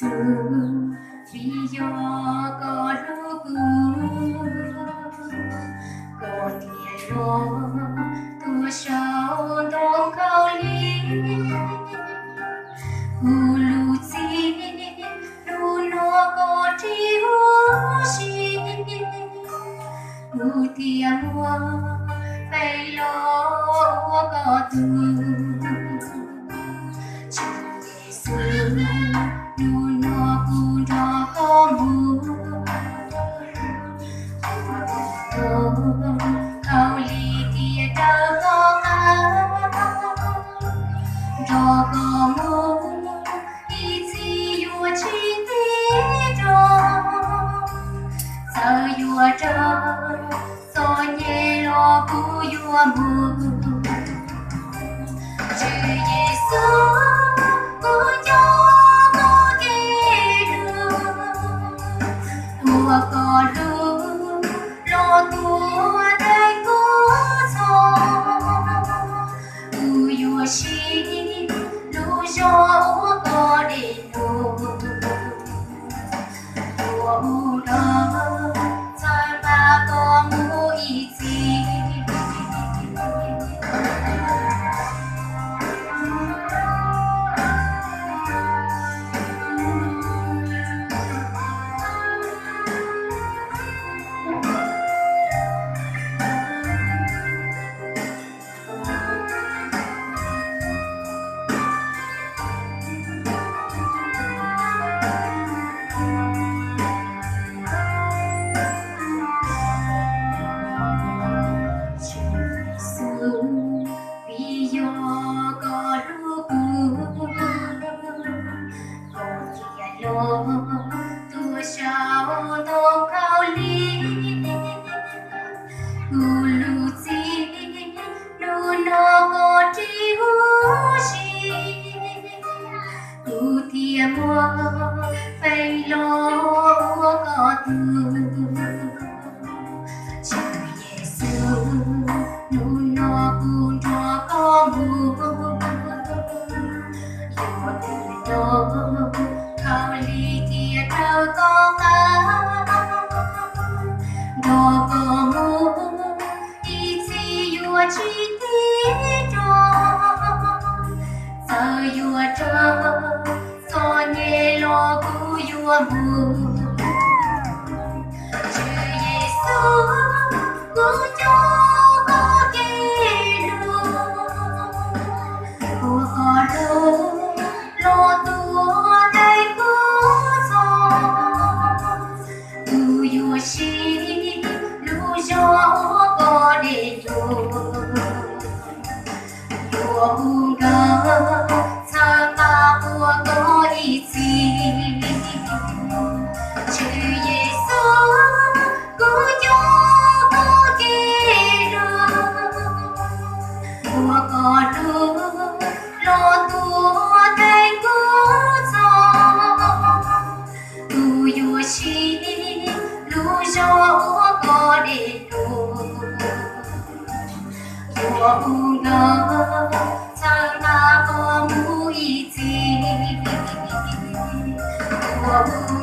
Vim yog koj hlub kuv, koj thiaj los tuag saum ntoo khaub lig. Kuv lub txij hnub no koj ris huv si, kuv thiaj muaj feem los ua koj tug. Tswv Yexus, hnub no kuv nrog koj mus, khaub lig thiaj raws koj qab. Nrog koj mus ib txhis yuav tsis tig rov, txawm yuav raug txom nyem los kuv yuav mus. Tswv Yexus, kuv nco koj kev hlub, uas koj hlub los tuag theej kuv txhoj. Kuv yuav siv lub zog ua koj dej num, yuav hu nkauj txhawb nqa koj mus ib txhis. Tswv Yexus, vim yog koj hlub kuv, koj thiaj los tuag saum ntoo khaub lig. Kuv lub txij hnub no koj ris huv si, kuv thiaj muaj feem los ua koj tug. Tswv Yexus, hnub no kuv nrog koj mus, yuav tig rov, khaub lig thiaj raws koj qab. Nrog koj mus ib txhis yuav tsis tig rov, txawm yuav raug txom nyem los kuv yuav mus. Tswv Yexus, kuv nco koj kev hlub, uas koj hlub los tuag theej kuv txhoj. Kuv yuav siv lub zog ua koj dej num, yuav hu nkauj txhawb nqa ua koj ib txhis. Tswv Yexus, kuv nco koj kev hlub, uas koj hlub los tuag theej kuv txhoj. Kuv yuav siv lub zog ua koj dej num, yuav hu nkauj txhawb nqa koj mus ib txhis. Yuav hu